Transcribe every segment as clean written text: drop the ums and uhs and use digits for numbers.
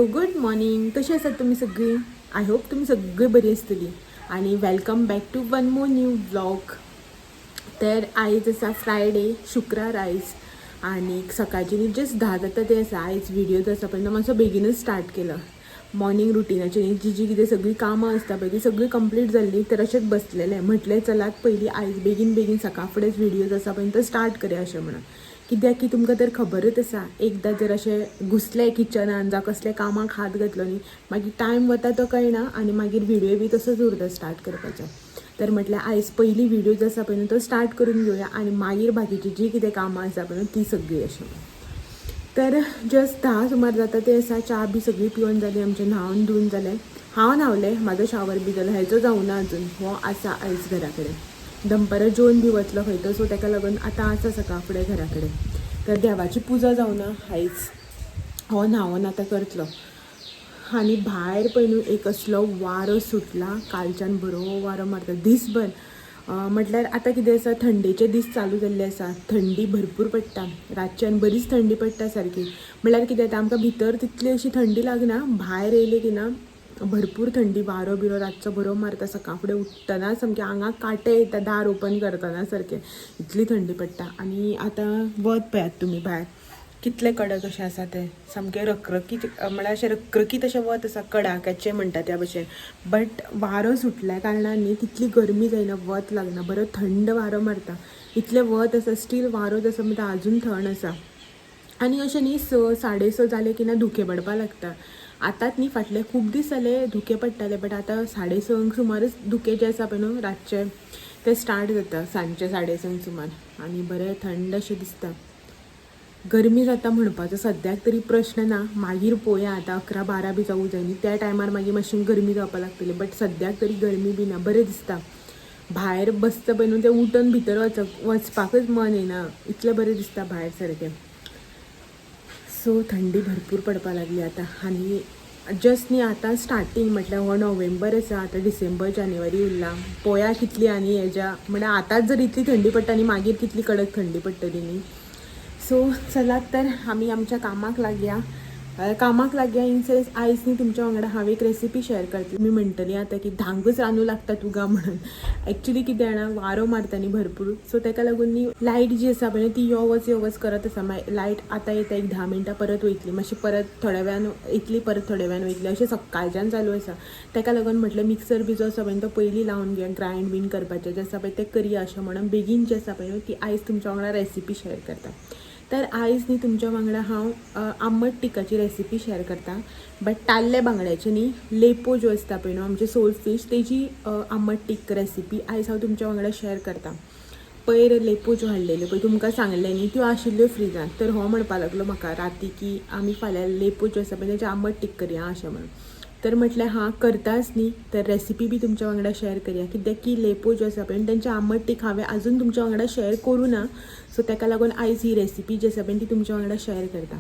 Hello, good morning. कशी आसात तुमी सगळीं? I hope तुमी सगळीं बरी आसतली आणि welcome back to one more new vlog. तर आयज आसा फ्रायडे, शुक्रार आयज आणि सकाळची न्ही जस्ट 10 जाता ते आसा. आयज व्हिडिओ जो आसा पळय तो मातसो बेगीनच स्टार्ट केला. मॉर्निंग रुटिनाचे न्ही जी जी कितें सगळीं कामां आसता पळय ती सगळी कंप्लीट जाल्ली, तर अशेंच बसलेलें. म्हटलें चलात पयलीं आयज बेगीन बेगीन सकाळ फुडेंच व्हिडिओ जो आसा पळय तो स्टार्ट करया अशें म्हणून. कित्याक की तुमकां तर खबरच आसा, एकदां जर अशें घुसलें किचनान जावं कसल्या कामाक हात घातलो न्ही, मागीर टायम वता तो कळना आनी मागीर व्हिडिओ बी तसोच उरता स्टार्ट करपाचो. तर म्हटल्यार आयज पयली व्हिडिओ जो आसा पळय न्हू तो स्टार्ट करून घेवया आनी मागीर बाकीची जी कितें कामां आसा पळय न्हू ती सगळीं अशें. तर जस्ट 10 सुमार जाता ते आसा. च्या बी सगळी पिवन जाली आमचें, न्हांवन धुवन जालें. हांव न्हांवलें, म्हाजो शावर बी जालो, हेजो जावना अजून. हो आसा आयज घरा कडेन, दनपारां जेवन बी वतलो खंय तो, सो ताका लागून आतां आसा सकाळ फुडें घरा कडेन. तर देवाची पुजा जावना आयज, हो न्हांवन आतां करतलो. आनी भायर पळय न्हू एक असलो वारो सुटला कालच्यान, बरो वारो मारता दीसभर. म्हटल्यार आतां कितें आसा, थंडेचे दीस चालू जाल्ले आसा. थंडी भरपूर पडटा रातची आनी बरीच थंडी पडटा सारकी. म्हळ्यार कितें जाता, आमकां भितर तितली अशी थंडी लागना, भायर येयली की ना भरपूर थंडी. वारो बिरो रातचो बरो मारता. सकाळ फुडें उठ्ठना सामकें आंगाक कांटे येता, दार ओपन करतना सारकें, इतली थंडी पडटा. आनी आतां वत पळयात तुमी भायर कितलें कडक अशें आसा तें, सामकें रखरखीत, म्हळ्यार अशें रखरखीत अशें वत आसा, कडाक्याचें म्हणटा त्या भशेन. बट वारो सुटल्या कारणान न्ही तितली गरमी जायना, वत लागना, बरो थंड वारो मारता. इतलें वत आसा, स्टील वारो आसा म्हणटा अजून थंड आसा. आनी अशें न्ही 6, 6:30 जालें की ना धुकें पडपाक लागता. आतांच न्ही, फाटले खूब दीस जाले धुकें पडटाले, बट आतां 6:30 सुमारच धुकें जें आसा पळय न्हू रातचें तें स्टार्ट जाता, सांजचें 6:30 सुमार. आनी बरें थंड अशें दिसता. गरमी जाता म्हणपाचो सद्याक तरी प्रश्न ना. मागीर पळोवया, आतां 11, 12 बी जावूं जाय न्ही, त्या टायमार मागीर मातशी गरमी जावपाक लागतली. बट सद्याक तरी गरमी बी ना, बरें दिसता. भायर बसता पळय न्हू तें उठून भितर वचपाकच मन येना, इतलें बरें दिसता भायर सारकें. सो थंडी भरपूर पडपाक लागली आतां. आनी जस्ट न्ही आतां स्टार्टींग, म्हटल्यार हो नोव्हेंबर आसा, आतां डिसेंबर, जानेवारी उरला. पळोवया कितली आनी हेज्या, म्हळ्यार आतांच जर इतली थंडी पडटा न्ही, मागीर कितली कडक थंडी पडटली न्ही. सो चलात तर आमी आमच्या कामाक लागया. कामाक लागया इन सेन्स, आयज न्ही तुमच्या वांगडा हांव एक रेसिपी शेअर करतलें. तुमी म्हणटली आतां की 10ंकच रांदूं लागता तुका म्हणून. एक्चुली कितें जाणा, वारो मारता न्ही भरपूर, सो ताका लागून न्ही लायट जी आसा पळय ती यो वच यो वच करत आसा. मागीर लायट आतां येता, एक 10 मिनटां परत वयतली, मातशी परत थोड्या वेळान येतली, परत थोड्या वेळान वयतली, अशें सकाळच्यान चालू आसा. ताका लागून म्हटलें मिक्सर बी जो आसा पळय तो पयलीं लावन घेया, ग्रायंड बीन करपाचें जें आसा पळय तें करया अशें म्हणून बेगीन जें आसा पळय ती आयज तुमच्या वांगडा रेसिपी शेअर करता. तर आयज न्ही तुमच्या वांगडा हांव आंबट टिकाची रेसिपी शेअर करता, बट ताल्ले बांगड्याचे न्ही, लेपो ज्यो आसता पळय न्हू आमचे सोल फीश, तेजी आंबट टीक रेसिपी आयज हांव तुमच्या वांगडा शेअर करता. पयर लेपो ज्यो हाडलेल्यो पळय, तुमकां सांगलें न्ही, त्यो आशिल्ल्यो फ्रिजान. तर हो म्हणपाक लागलो म्हाका राती की आमी फाल्यां लेपो ज्यो आसा पळय तेजे आंबट टीक करया अशें म्हणून. तर म्हटलें हां, करताच न्ही तर रेसिपी बी तुमच्या वांगडा शेअर करया, कित्याक की लेपो ज्यो आसा पळय तेंचे आंबट टीक हांवें आजून तुमच्या वांगडा शेअर करूं ना. सो ताका लागून आयज ही रेसिपी जी आसा पळय ती तुमच्या वांगडा शेअर करता.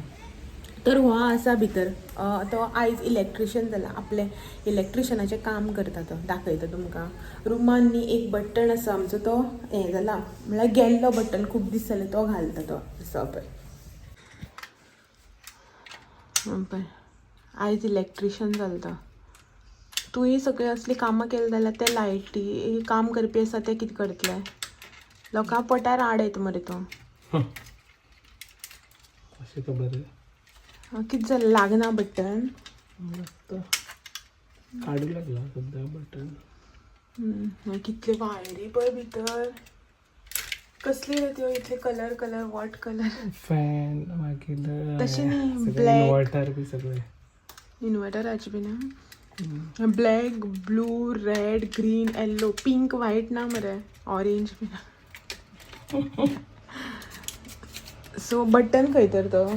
तर हो आसा भितर, तो आयज इलेक्ट्रिशियन जाला, आपलें इलेक्ट्रिशियनाचें काम करता तो. दाखयता तुमकां. रुमान न्ही एक बट्टण आसा आमचो, तो हें जाला, म्हळ्यार गेल्लो बट्टन खूब दीस जाले, तो घालता तो. असो पळय, पळय, आयज इलेक्ट्रिशियन जाला तो. तुवें सगळीं असलीं कामां केली जाल्यार ते लायटी काम करपी आसा ते कितें करतले? लोकां पोटार आड येता मरे तूं. अशें खबर. कितें जालें, लागना बट्टन? लागता, काडूं लागला सद्या बटन. कितले वायरी पळय भितर, कसली रे त्यो इतले colour colour, what colour? Fan मागीर तशें न्ही, black. इन्वर्टर बी सगळे. इन्वर्टराचे बी ना. Black, blue, red, green, yellow, pink, white ना मरे, ऑरेंज बी ना. सो बटन खंय तर तो?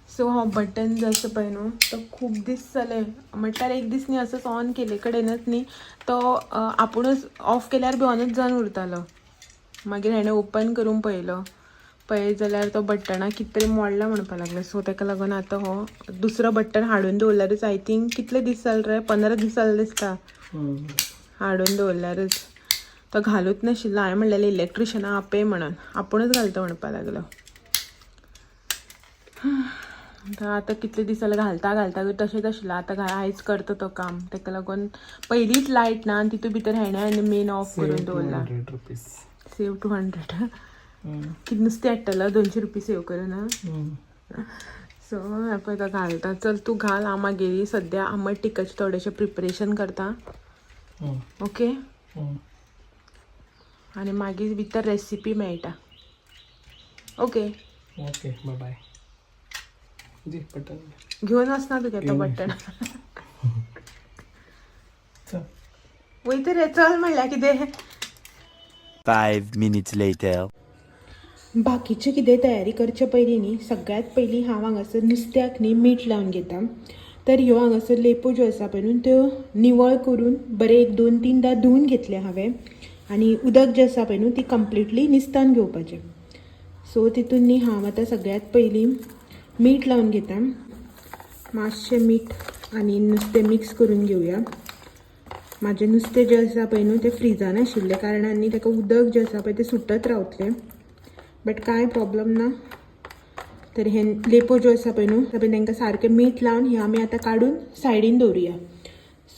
सो हो बटन जो आसा पळय न्हू तो खूब दीस जाले, म्हटल्यार एक दीस न्ही असोच ऑन केले कडेनच न्ही तो आपुणूच ऑफ केल्यार बी ऑनूच जावन उरतालो. मागीर हेणें ओपन करून पळयलो, पळयत जाल्यार तो बटणाक कितें तरी मोडला म्हणपाक लागलो. सो ताका लागून आतां हो दुसरो बटन हाडून दवरल्यारूच, I think कितले दीस जाले रे, 15 दीस जाले दिसता हाडून दवरल्यारच. तो घालूच नाशिल्लो. हांवें म्हणलेलें इलेक्ट्रिशना आपय म्हणून, आपुणूच घालता म्हणपाक लागलो. आतां कितले दीस जाले घालता घालता तशेंच आशिल्लें. आतां आयज करता तो काम. ताका लागून पयलींच लायट ना आनी तितून भितर हेणें आनी मेन ऑफ करून सेव टू दवरला. Hundred rupees. Save 200. कितें नुस्तें हाडटलो 200 रुपया सेव करून आं. सो हें पळय तो घालता. चल तूं घाल, हांव मागीर सद्या आमट टिकाचें थोडेशें प्रिपरेशन करता. ओके. आनी मागीर भितर रेसिपी मेळटा. ओके. ओके, बाय बाय जी बटन. घेवन वचना तुगे तो घेवन. बटन. चल. वयता रे, चल म्हणल्यार कितें. 5 minutes later. बाकीचें कितें तयारी करचे पयलीं न्ही, सगळ्यांत पयलीं हांव हांगासर नुस्त्याक न्ही मीठ लावन घेता. तर ह्यो हांगासर लेपो ज्यो आसा पळय न्हू, त्यो निवळ करून बरें एक दोन तिनदां धुवन घेतलें हांवें आनी उदक जें आसा पळय न्हू ती कंप्लिटली निस्तान घेवपाचें. सो तितून न्ही हांव आतां सगळ्यांत पयलीं मीठ लावन घेता. मातशें मीठ आनी नुस्तें मिक्स करून घेवया. म्हाजें नुस्तें जें आसा पळय न्हू तें फ्रिजान आशिल्लें कारणान न्ही ताका उदक जें आसा पळय तें सुटत रावतलें, बट कांय प्रॉब्लम ना. तर हे लेपो ज्यो आसा पळय न्हू पळय, तांकां सारकें मीठ लावन हे आमी आतां काडून सायडीन दवरुया.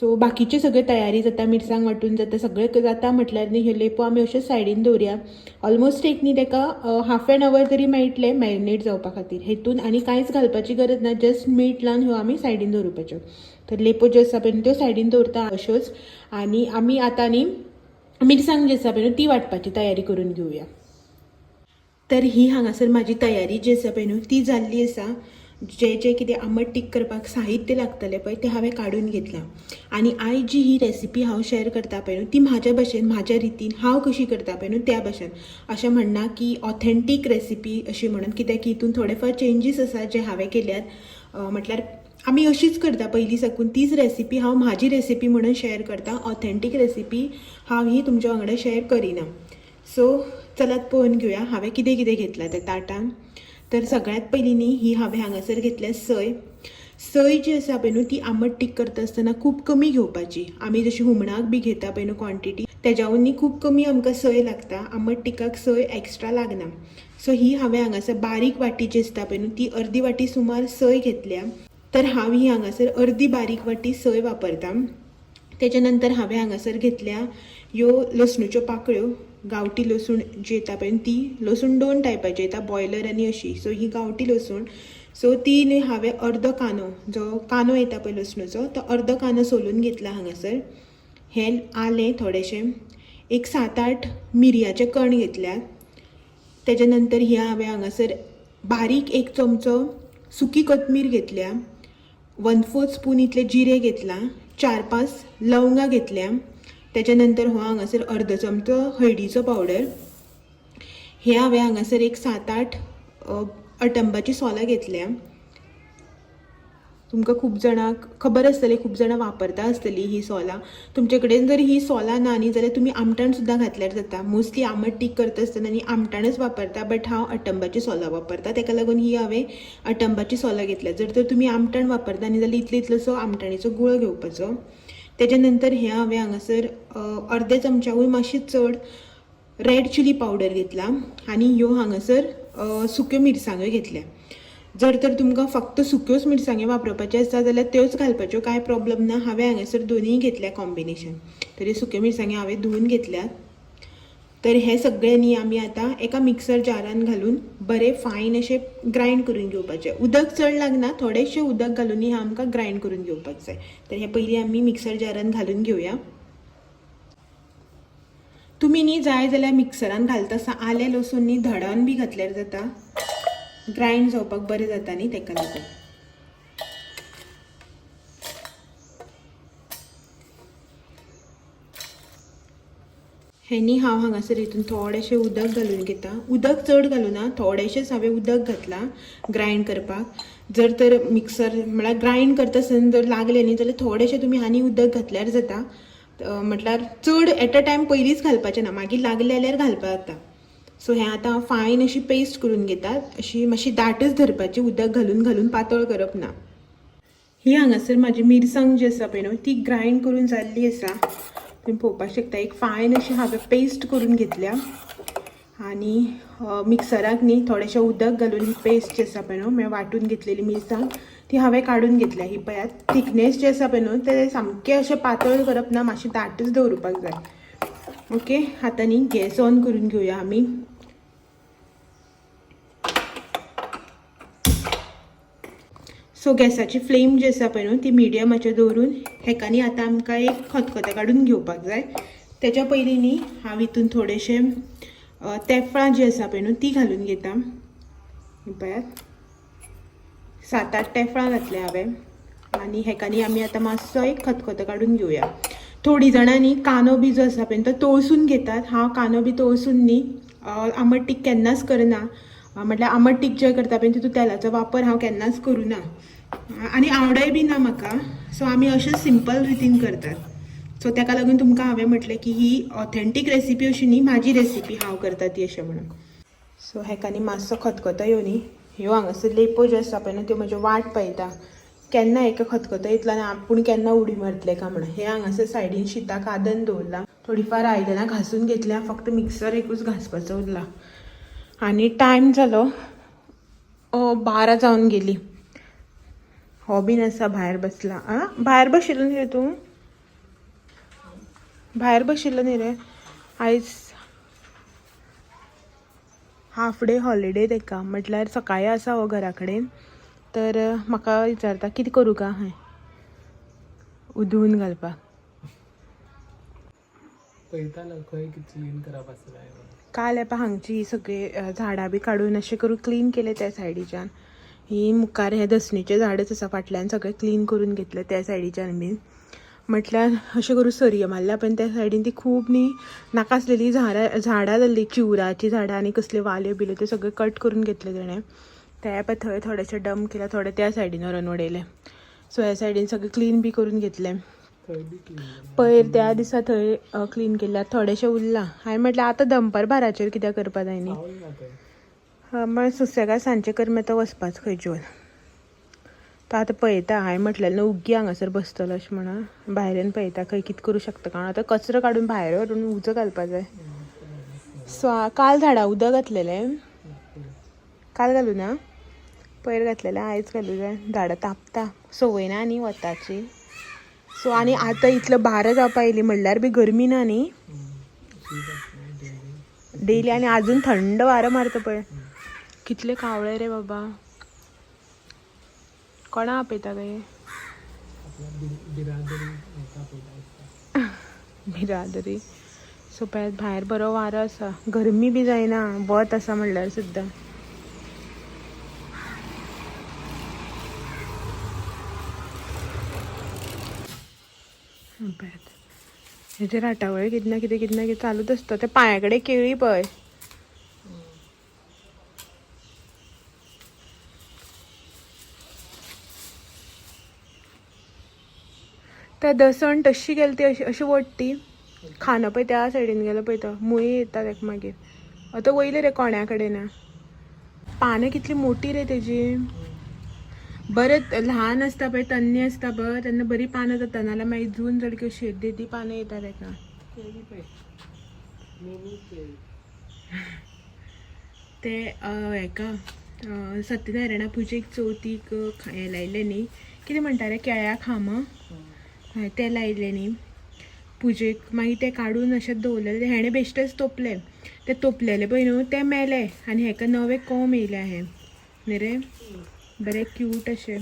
सो बाकीचे सगळे तयारी जाता, मिरसांग वांटून जाता, सगळें जाता म्हटल्यार न्ही ह्यो लेपो आमी अश्यो सायडीन दवरुया. ऑलमोस्ट एक न्ही ताका हाफ एन our तरी मेळटलें मॅरिनेट जावपा खातीर. हेतून आनी कांयच घालपाची गरज ना, जस्ट मीठ लावन ह्यो आमी सायडीन दवरुपाच्यो. तर लेपो ज्यो आसा पळय न्हू त्यो सायडीन दवरता अश्योच आनी आमी आतां न्ही मिरसांग जी आसा पळय न्हू ती वांटपाची तयारी करून घेवया. तर ही हांगासर म्हाजी तयारी जी आसा पळय न्हू ती जाल्ली आसा. जे जे कितें आमट तीख करपाक साहित्य लागतलें पळय तें हांवें काडून घेतलां आनी आयज जी ही रेसिपी हांव शेअर करता पळय न्हू ती म्हाज्या भशेन, म्हाज्या रितीन हांव कशी करता पळय न्हू त्या भशेन. अशें म्हणना की ऑथेंटीक रेसिपी अशी म्हणून, कित्याक की हितून थोडे फार चेंजीस आसा जे हांवें केल्यात. म्हटल्यार आमी अशीच करता पयलीं साकून, तीच रेसिपी हांव म्हाजी रेसिपी म्हणून शेअर करता. ऑथेंटीक रेसिपी हांव ही तुमच्या वांगडा शेअर करिना. सो चलात पळोवन घेवया हांवें कितें कितें घेतलां तें ताटान. तर सगळ्यांत पयलीं न्ही ही हांवें हांगासर घेतल्या सय. सय जी आसा पळय न्हू ती आमट तीख करता आसतना खूब कमी घेवपाची. आमी जशी हुमणाक बी घेता पळय न्हू क्वॉन्टिटी, तेज्याहून न्ही खूब कमी आमकां सय लागता. आमट तिकाक सय एक्स्ट्रा लागना. सो ही हांवें हांगासर बारीक वाटी जी आसता पळय न्हू ती अर्दी वाटी सुमार सय घेतल्या. तर हांव ही हांगासर अर्दी बारीक वाटी सय वापरता. तेच्या नंतर हांवें हांगासर घेतल्या ह्यो लसणूच्यो पाकळ्यो. गांवठी लसूण जी येता पळय ती लसूण दोन टायपाची येता, बॉयलर आनी अशी. सो ही गांवठी लसूण. सो ती न्ही हांवें अर्दो कांदो, जो कांदो येता पळय लसणूचो, तो अर्दो कांदो सोलून घेतला हांगासर. हें आलें थोडेशें, एक 7-8 मिरयाचे कण घेतल्यात. तेच्या नंतर ही हांवें हांगासर बारीक एक चमचो सुकी कोथमीर घेतल्या, 1/4 स्पून इतलें जिरें घेतलां, 4-5 लवंगां घेतल्या. तेच्या नंतर हो हांगासर अर्दो चमचो हळदीचो पावडर. हे हांवें हांगासर एक 7-8 अटंबाची सोलां घेतल्या. तुमकां खूब जाणांक खबर आसतलें, खूब जाणां वापरता आसतली ही सोलां. तुमचे कडेन जर ही सोलां ना न्ही जाल्यार तुमी आमटाण सुद्दां घातल्यार जाता. मोस्टली आमट तीख करता आसतना न्ही आमटाणच वापरता, बट हांव अटंबाची सोलां वापरता, ताका लागून ही हांवें अटंबाची सोलां घेतल्या. जर तर तुमी आमटाण वापरता न्ही जाल्यार इतलो इतलोसो आमटाणीचो गुळो घेवपाचो. तेच्या नंतर हें हांवें हांगासर अर्दे चमच्याकूय मातशें चड रेड चिली पावडर घेतला आनी ह्यो हांगासर सुक्यो मिरसांग्यो घेतल्या. जर तर तुमकां फक्त सुक्योच मिरसांग्यो वापरपाच्यो आसता जाल्यार त्योच घालपाच्यो, कांय प्रॉब्लम ना. हांवें हांगासर दोनूय घेतल्या कॉम्बिनेशन. तरी सुक्यो मिरसांग्यो हांवें धुवून घेतल्यात. तर हे सगळे न्ही आमी आतां एका मिक्सर जारान घालून बरें फायन अशें ग्रायंड करून घेवपाचें. उदक चड लागना, थोडेशें उदक घालून हें आमकां ग्रायंड करून घेवपाक जाय. तर हें पयलीं आमी मिक्सर जारान घालून घेवया. तुमी न्ही जाय जाल्यार मिक्सरान घालता आसतना आलें लसूण न्ही धडान बी घातल्यार जाता, ग्रायंड जावपाक बरें जाता न्ही ताका लागून. हें न्ही हांव हांगासर हितून थोडेशें उदक घालून घेता. उदक चड घालूना, थोडेशेंच हांवें उदक घातलां ग्रायंड करपाक. जर तर मिक्सर म्हळ्यार ग्रायंड करता आसतना जर लागलें न्ही जाल्यार थोडेशें तुमी आनी उदक घातल्यार जाता. म्हटल्यार चड एट अ टायम पयलींच घालपाचें ना, मागीर लागलें जाल्यार घालपाक जाता. सो हें आतां हांव फायन अशी पेस्ट करून घेता. अशी मातशी दाटच धरपाची, उदक घालून घालून पातळ करप ना. ही हांगासर म्हाजी मिरसांग जी आसा पळय न्हू ती ग्रायंड करून जाल्ली आसा. तुमी पळोवपाक शकता, एक फायन अशी हांवें पेस्ट करून घेतल्या. आनी मिक्सराक न्ही थोडेशें उदक घालून ही पेस्ट जी आसा पळय न्हू, म्हळ्यार वांटून घेतलेली मिरसांग ती हांवें काडून घेतल्या. ही पळयात थिकनेस जी आसा पळय न्हू ते सामकें अशें पातळ करप ना, मातशें दाटच दवरुपाक जाय. ओके, आतां न्ही गॅस ऑन करून घेवया आमी. सो गॅसाची फ्लेम जी आसा पळय न्हू ती मिडियमाचेर दवरून हेका न्ही आतां आमकां एक खतखतें काडून घेवपाक जाय. तेच्या पयलीं न्ही हांव हितून थोडेशें तेफळां जी आसा पळय न्हू ती घालून घेता. पळयात 7-8 तेफळां घातल्या हांवें आनी हेका न्ही आमी आतां मातसो एक खतखतो काडून घेवया. थोडीं जाणां न्ही कांदो बी जो आसा पळय तो तळसून घेतात. हांव कांदो बी तळसून न्ही आमट तीख केन्नाच करना. म्हटल्यार आमट तीख जें करता पळय तितून तेलाचो वापर हांव केन्नाच करूं ना आनी आवडय बी ना म्हाका. सो आमी अशें सिंपल रितीन करतात. सो ताका लागून तुमकां हांवें म्हटलें की ही ऑथेंटीक रेसिपी अशी न्ही, म्हाजी रेसिपी हांव करता ती अशें म्हणून. सो हेका न्ही मातसो खतखतो येवं न्ही. ह्यो हांगासर लेपो ज्यो आसा पळय न्हू त्यो म्हज्यो वाट पळयता केन्ना एका खतखतो येतलो आनी आपूण केन्ना उडी मारतले काय म्हणून. हे हांगासर सायडीन शिताक आदन दवरलां, थोडीफार आयदनां घासून घेतल्या, फक्त मिक्सर एकूच घांसपाचो उरला. आनी टायम जालो 12 जावन गेली. हो बीन आसा भायर बसला. आं, भायर बशिल्लो न्ही रे तूं? भायर बशिल्लो न्ही रे? आयज हाफ डे हॉलिडे तेका, म्हटल्यार सकाळी आसा हो घरा कडेन. तर म्हाका विचारता कितें करूं का हांवें उदून घालपाक. पळयतालो खंय कितें क्लीन करप आसा काय म्हणून. काल हें पळय हांगची सगळी झाडां बी काडून अशें करून क्लीन केलें त्या सायडीच्यान. ही मुखार हें दसणीचें झाडच आसा, फाटल्यान सगळें क्लीन करून घेतलें त्या सायडीच्यान बीन. म्हटल्यार अशें करून सरयो मारल्या पण त्या सायडीन ती खूब न्ही नाका आसलेली झाडां जाल्ली, चिवराचीं झाडां आनी कसल्यो वाल्यो बिल्यो त्यो सगळें कट करून घेतलें तेणें. ते पळय थंय थोडेशें डंप केलां, थोडें त्या सायडीन व्हरोन उडयलें. सो ह्या सायडीन सगळें क्लीन बी करून घेतलें. थंय बी क्लीन केलें. पयर त्या दिसा थंय क्लीन केल्या, थोडेशें उरलां. हांवें म्हटलें आतां दनपार बाराचेर कित्याक करपा जाय न्ही. पावल ना थंय. मागीर सुसेगाद सांजचें कर मागीर तो वचपाच खंय जेवन. तो आतां पळयता. हांवें म्हटलें न्हू उग्गी हांगासर बसतलो अशें म्हणून. भायर येवन पळयता खंय कितें करूं शकता, कारण आतां कचरो काडून भायर व्हरून उजो घालपा जाय. सो काल झाडां उदक घातलेलें, काल घालूं ना, पयर घातलेलें, आयज घालूं जाय. झाडां तापता, संवय ना न्ही वताची. सो आनी आतां इतलो 12 जावपा येयली म्हणल्यार बी गरमी ना न्ही डेली, आनी आजून थंड वारो मारता पळय. कितले कावळे रे बाबा, कोणा आपयता काय आपल्या बिरादरी हेका पळयता दिसता. बिरादरी. सो पळयात भायर बरो वारो आसा, गरमी बी जायना, वत आसा म्हणल्यार सुद्दां. पळयात हेजे राटावळ कितें ना कितें कितें ना कितें चालूच आसता. त्या पांया कडेन केळी पळय. त्या दसण तशी गेली ती अशी अशी वडटी खांदो पळय त्या सायडीन गेलो पळय तो मुंय येता ताका मागीर. आतां वयले रे कोण्या कडेन पानां कितली मोटी रे तेजी. बरें ल्हान आसता पळय, तन्नी आसता पळय तेन्ना बरी पानां जाता, नाजाल्यार मागीर जून जाली की अशी येद्दी पानां येता ताका. केळी पळय, मिनी केळी. ते हेका सत्यनारायणा पुजेक चवथीक हें लायलें न्ही, कितें म्हणटा रे, केळ्या खाम, हय ते लायले न्ही पुजेक. मागीर ते काडून अशें दवरलेले, हेणें बेश्टेच तोपले, ते तोपलेले पळय न्हू ते मेले आनी हेका नवे कोम येयले हे न्ही रे, बरे क्यूट अशे.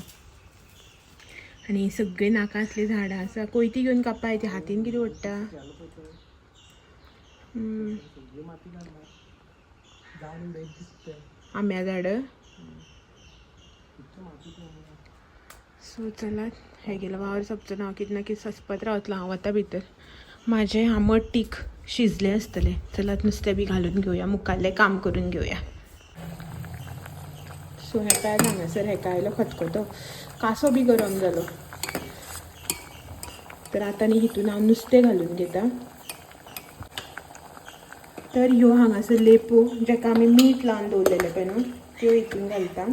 आनी सगळीं नाका आसलीं झाडां आसा, कोयती घेवन कापा ती हातीन कितें ओडटा. सगळी माती घालणार जावन बेग दिसता. आंब्या झाड. कितली माती ती. सो चलात हे गेलो वावर सोंपचो ना, हांव कितें ना कितें ससपत रावतलो. हांव वता भितर, म्हाजें आमट तीख शिजलें आसतलें. चलात नुस्तें बी घालून घेवया, मुखाल्लें काम करून घेवया. सो हेका हांगासर हेका आयलो खतखतो, कासो बी गरम जालो. तर आतां न्ही हितून हांव नुस्तें घालून घेता. तर ह्यो हांगासर लेपो जेका आमी मीठ लावन दवरलेलें पळय न्हू त्यो हितून घालता.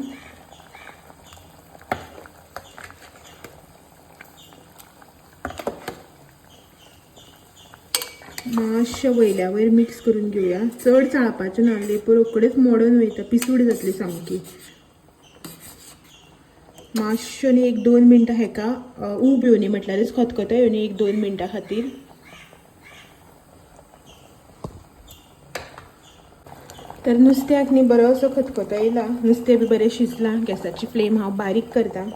मातशें वयल्या वयर मिक्स करून घेवया. चड चाळपाचें ना, लेपो रोखडेच मोडून वयता, पिसूड जातली सामकी. मातशें न्ही एक 2 मिनटां हेका उब येवनी, म्हटल्यारच खतखतो येवनी एक 2 मिनटां खातीर. तर नुस्त्याक न्ही बरो असो खतखतो येयला, नुस्तें बी बरें शिजलां. गॅसाची फ्लेम हांव बारीक करता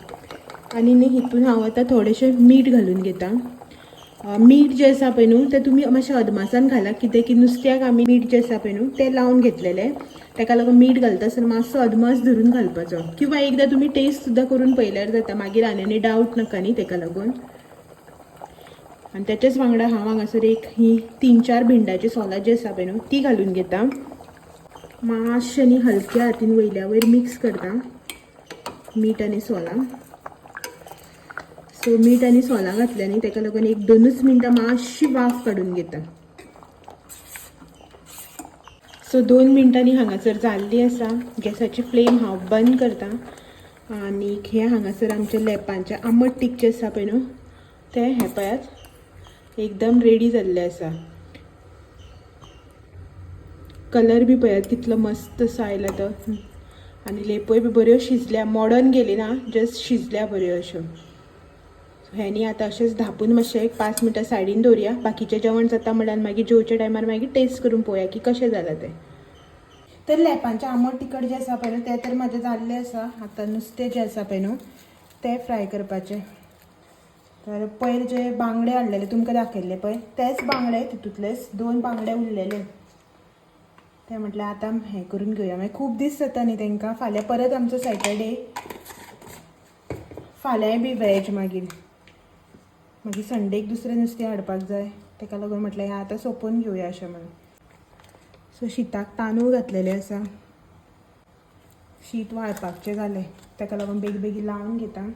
आनी न्ही हितून हांव आतां थोडेशें मीठ घालून घेता. मीठ जें आसा पळय न्हू तें तुमी मातशें अदमासान घाला, कितें की नुस्त्याक आमी मीठ जें आसा पळय न्हू तें लावन घेतलेलें, ताका लागून मीठ घालता आसतना मातसो अदमास धरून घालपाचो, किंवा एकदां तुमी टेस्ट सुद्दां करून पळयल्यार जाता, मागीर आनी आनी डावट नाका न्ही ताका लागून. आनी त्याच्याच वांगडा हांव हांगासर एक ही 3-4 भिंडाची सोलां जी आसा पळय न्हू ती घालून घेता. मातशें न्ही हलक्या हातीन वयल्या वयर मिक्स करता मीठ आनी सोलां. सो मीठ आनी सोलां घातल्या न्ही ताका लागून एक 2 मिनटां मातशी वाफ काडून घेता. सो 2 मिनटांनी हांगासर जाल्ली आसा. गॅसाची फ्लेम हांव बंद करता आनी हे हांगासर आमच्या लेपांचें आंबट तीख जें आसा पळय न्हू तें हें पळयात एकदम रेडी जाल्लें आसा. कलर बी पळयात कितलो मस्त असो आयला तो. आनी लेपोय बी बऱ्यो शिजल्या, मोडोन गेली ना, जस्ट शिजल्या बऱ्यो अश्यो. हें आतां अशेंच धांपून मातशें एक 5 मिनटां सायडीन दवरया. बाकीचें जेवण जाता म्हणल्यार मागीर जेवच्या टायमार मागीर टेस्ट करून पळोवया की कशें जालां तें. तर लेपांचें आंबट तिखट जें आसा पळय न्हू तें तर म्हाजें जाल्लें आसा. आतां नुस्तें जें आसा पळय न्हू तें फ्राय करपाचें. तर पयर जे बांगडे हाडलेले तुमकां दाखयल्ले पळय तेच बांगडे, तितूंतलेच 2 बांगडे उरलेले, ते म्हटल्यार आतां हें करून घेवया. मागीर खूब दीस जाता न्ही तांकां. फाल्यां परत आमचो सॅटरडे, फाल्यांय बी व्हेज, मागीर मागीर संडेक दुसरें नुस्तें हाडपाक जाय, ताका लागून म्हटलें हें आतां सोंपोवन घेवया अशें म्हणून. सो शिताक तांदूळ घातलेले आसा, शीत वाळपाचें जालें, ताका लागून बेगी बेगीन लावन घेता.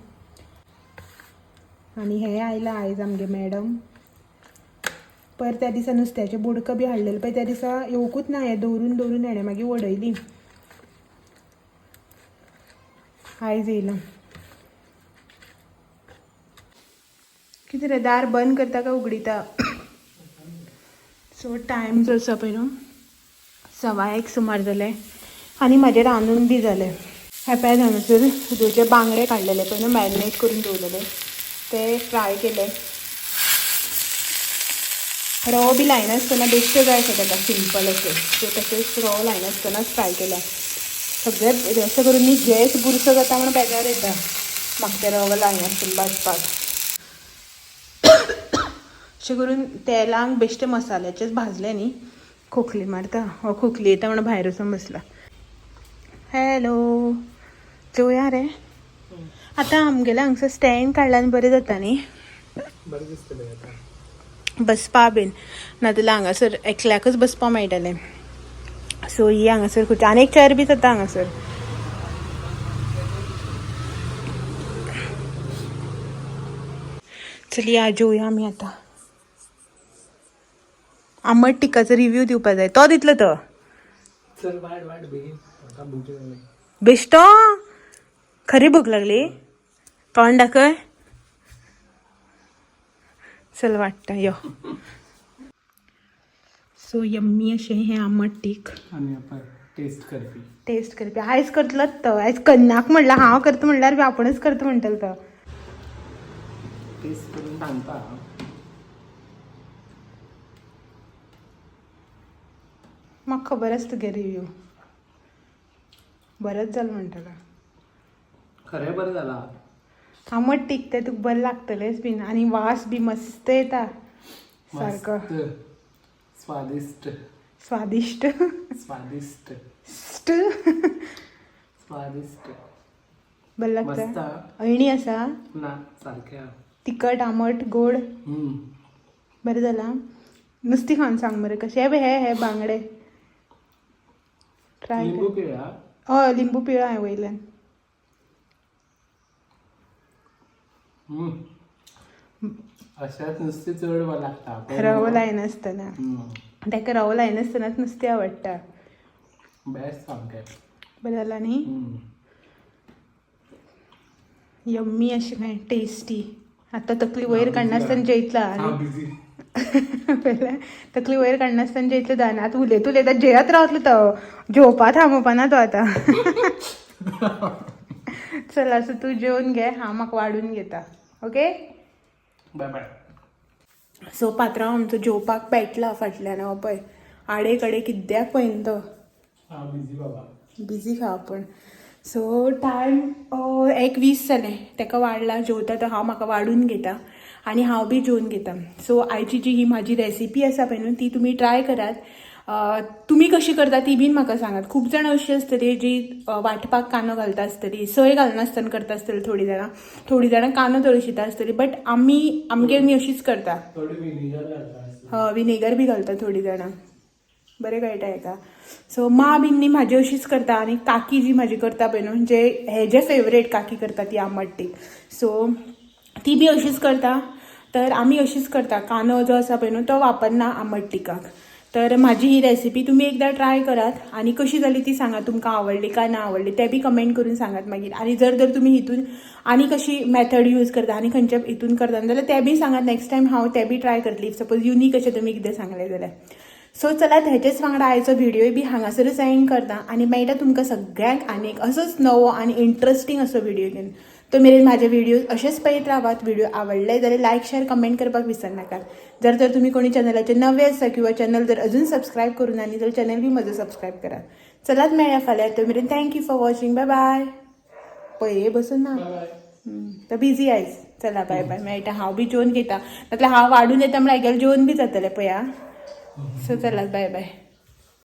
आनी हें आयलां आयज आमगे मॅडम. पर त्या दिसा नुस्त्याचें बोडकं बी हाडलेलें पळय त्या दिसा येवकूच ना, हें दवरून दवरून हेणें मागीर वडयली. आयज येयलां. कितें रे दार बंद करता काय उगडिता? सो टायम जो आसा पळय न्हू 1:15 सुमार जालें आनी म्हाजें रांदून बी जालें. हें पळय हांगासर सुदूचे बांगडे काडलेले पळय न्हू मॅरिनेट करून दवरलेले ते फ्राय केले. रवो बी लायनासतना बेश्टें जाय आसा ताका सिंपल अशें, सो तशेंच रवो लायनासतनाच फ्राय केल्या. सगळें अशें करून न्ही गॅस बुरसो जाता म्हूण बेजार येता म्हाका तें रवो लायनासतना भाजपाक. अशें करून तेलांक बेश्टे मसाल्याचेच भाजले न्ही खोकली मारता, हो खोकली येता म्हणून भायर वचून बसला. हॅलो जेवया रे. आतां आमगेल्या हांगसर स्टँड काडल्यार आनी बरें जाता न्ही, बरें दिसतलें आतां बसपा बीन, नाजाल्यार हांगासर एकल्याकच बसपा मेळटलें. सो ही हांगासर खुर्ची आनी एक चेर बी जाता हांगासर. चल या जेवया आमी आतां. आंबट टिकाचो रिव्यू दिवपा जाय, तो दितलो तो. चल वाड वाड बेगीन, म्हाका भूक लागली. बेश्टो खरी भूक लागली, तोंड दाखय. चल वाडटा यो. सो यम्मी अशें हें आंबट तीख. आनी आपण टेस्ट करपी. टेस्ट करपी आयज करतलोच तो. आयज कन्नाक म्हणल्यार हांव करता म्हणल्यार बी आपूणच करता म्हणटलो तो. टेस्ट करून सांगता. म्हाका खबर आसा तुगे रिव्यू बरेंच जालें म्हणटलो. खरें बरें जाला. आंबट तीख तें तुका बरें लागतलेंच बीन, आनी वास बी मस्त येता सारको. स्वादिष्ट. स्वादिश्ट. स्वादिष्ट. स्ट स्वादिष्ट. बरें लागता. मस्त. अळणी आसा ना सारकें. तिखट आंबट गोड. बरें जालां. नुस्तें खावन सांग मरे कशें. हे हे बांगडे ट्राय लिंबू कर. पिळा. हय लिंबू पिळा हांवें वयल्यान. अशाच नुस्तें चड बरें लागता. रवो लायनासतना, ताका रवो लायनासतनाच नुस्तें आवडटा. बेस्ट सामकें. बरें जालां न्ही, यम्मी अशें काय टेस्टी. आतां तकली वयर काडनासतना जेयतला. हांव बिजी. पयलें तकली वयर काडनासतना जेयतलो जायना. आतां उलयत उलयता जेयत रावतलो तो, जेवपा थांबोवपा तो आतां. चल असो तूं जेवन घे, हांव म्हाका वाडून घेता. ओके. Bye bye. सो पात्रांव आमचो जेवपाक पेटला फाटल्यान. हो पळय आडे कडे किद्याक पळयना तो. हांव बिजी बाबा. बिजी खा आपण. सो टायम 1:20 जालें. ताका वाडला, जेवता तो. हांव म्हाका वाडून घेता आनी हांव बी जेवन घेता. सो आयची जी ही म्हाजी रेसिपी आसा पळय न्हू, ती तुमी ट्राय करात. तुमी कशी करता ती बीन म्हाका सांगात. खूब जाणां अशी आसतली जी वांटपाक कांदो घालता आसतली, सय घालनासतना करता आसतली थोडीं जाणां, थोडीं जाणां कांदो तळशिता आसतली, बट आमी आमगेर न्ही अशीच करता. थोडी विनेगर घालता आसतली. हय, विनेगर बी घालता थोडीं जाणां. बरें कळटा हेका. सो माँ बीन न्ही म्हाजी अशीच करता आनी काकी जी म्हाजी करता पळय न्हू, जे हेजे फेवरेट काकी करता ती आंबट तीख, सो ती बी अशीच करता. तर आमी अशीच करता, कांदो जो आसा पळय न्हू तो वापरना आंबट तिकाक. तर म्हाजी ही रेसिपी तुमी एकदां ट्राय करात आनी कशी जाली ती सांगात. तुमकां आवडली काय ना आवडली तें बी कमेंट करून सांगात मागीर. आनी जर तर तुमी हितून आनी कशी मेथड यूज करता आनी खंयच्या हितून करता जाल्यार तें बी सांगात. नेक्स्ट टायम हांव तें बी ट्राय करतली, if suppose unique अशें तुमी कितें सांगलें जाल्यार. सो चलात, हेचेच वांगडा आयचो व्हिडिओ बी हांगासरूच एंड करता आनी मेळटा तुमकां सगळ्यांक आनी एक असोच नवो आनी इंट्रस्टींग असो व्हिडिओ घेवन. तो मेरेन म्हाजे व्हिडिओ अशेच पळयत रावात. व्हिडिओ आवडले जाल्यार लायक, शेअर, कमेंट करपाक विसरनाकात. जर तर तुमी कोणी चॅनलाचेर नवे आसा किंवा चॅनल जर अजून सबस्क्रायब करूं ना न्ही जाल्यार चॅनल बी म्हजो सबस्क्रायब करात. चलात, मेळया फाल्यां. तो मेरेन thank you for watching. Bye bye. पळय बसून ना. बाय बाय. तर बिझी आयज. चला, बाय बाय, मेळटा. हांव बी जेवन घेता, नातल्यार हांव वाडून येता म्हळ्यार हागेलें जेवन बी जातलें पळया. सो चला, बाय बाय.